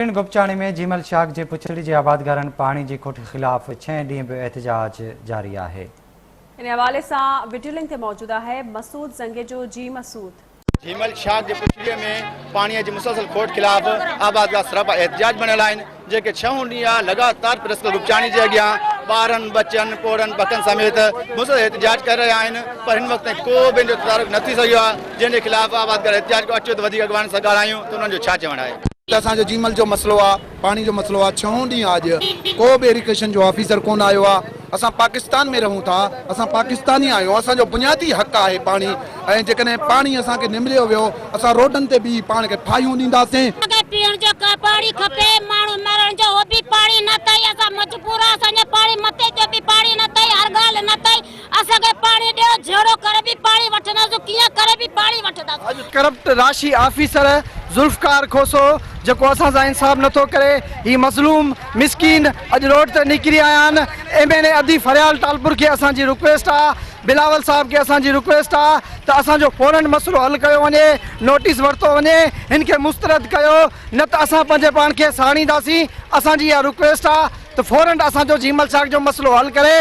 پڻ گپچاڻي ۾ جيمل شاخ جي پڇڙي جي آبادگارن پاڻي جي کوٽ خلاف ڇهين ڏينهن به احتجاج جاري آهي. ان حوالي سان وڊيو لنڪ تي موجود آهي مسعود زنگيجو جي مسعود. جيمل شاخ جي پڇڙي ۾ پاڻي جي مسلسل کوٽ خلاف آبادگار سراپا احتجاج بڻيل آهن جيڪي ڇهون ڏينهن آهي لڳاتار پريس ڪلب گپچاڻي جي اڳيان ٻارن ٻچن پوڙهن بکن سميت مسلسل احتجاج ڪري رهيا آهن پر هن وقت تائين ڪو به ان جو تدارڪ نه ٿي سگهيو آهي جنهن جي خلاف آبادگار احتجاج ڪيو اچو ته وڌيڪ اڳواڻن سان ڳالهايون ته انهن جو ڇا چوڻ آهي. ته اسان جو جيمل جو مسئلو آ پاڻي جو مسئلو آ ڇهون ڏينهن آ اڄ ڪو به ايريگيشن جو آفيسر ڪونه آيو آ اسان پاڪستان ۾ رهون ٿا اسان پاڪستاني آهيون اسان جو بنيادي حق آهي پاڻي ۽ جيڪڏهن پاڻي اسان کي نه مليو ويو اسان روڊن تي بيهي پاڻ کي ڦاهيون ڏينداسين. اسان کي پيئڻ جو پاڻي کپي ماڻهو مرڻ جو هو به پاڻي نه اٿئي اسان مجبور آ اسان جي پاڻي مٿي جو به پاڻي نه اٿئي هر ڳالهه نه اٿئي اسان کي پاڻي ڏيو جهيڙو ڪري به پاڻي وٺنداسون ڪيئن ڪري به پاڻي وٺنداسون. اڄ ڪرپٽ راشي آفيسر ذوالفقار کوسو جيڪو اسان سان انصاف نٿو ڪري هي مظلوم مسڪين اڄ روڊ تي نڪري آيا آهن ايم اين اي ادي فريال ٽالپر کي اسان جي رڪويسٽ آ بلاول صاحب کي اسان جي رڪويسٽ آ ته اسان جو فورن مسئلو حل ڪيو وڃي نوٽيس ورتو وڃي هن کي مسترد ڪيو نه ته اسان پنهنجي پاڻ کي ساڙينداسين اسان جي اها رڪويسٽ آ ته فورن اسان جو جيمل شاخ جو مسئلو حل ڪري.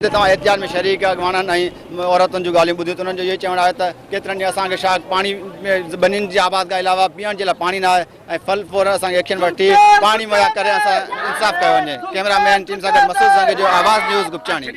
جتي توهان احتجاج ۾ شريڪ اڳواڻن ۽ عورتن جون ڳالهيون ٻڌيون ته انهن جو اهو چوڻ آهي ته ڪيترن ڏينهن اسان کي شاخ پاڻي ٻنين جي آباد کان علاوه پيئڻ جي لاء پاڻي نه آهي ۽ ڦل فورن اسان کي ايڪشن وٺي پاڻي مهيا ڪري اسان انصاف ڪيو وڃي ڪئميرا مين ٽيم سان گڏ مسعود زنگيجو آواز نيوز گپچاڻي.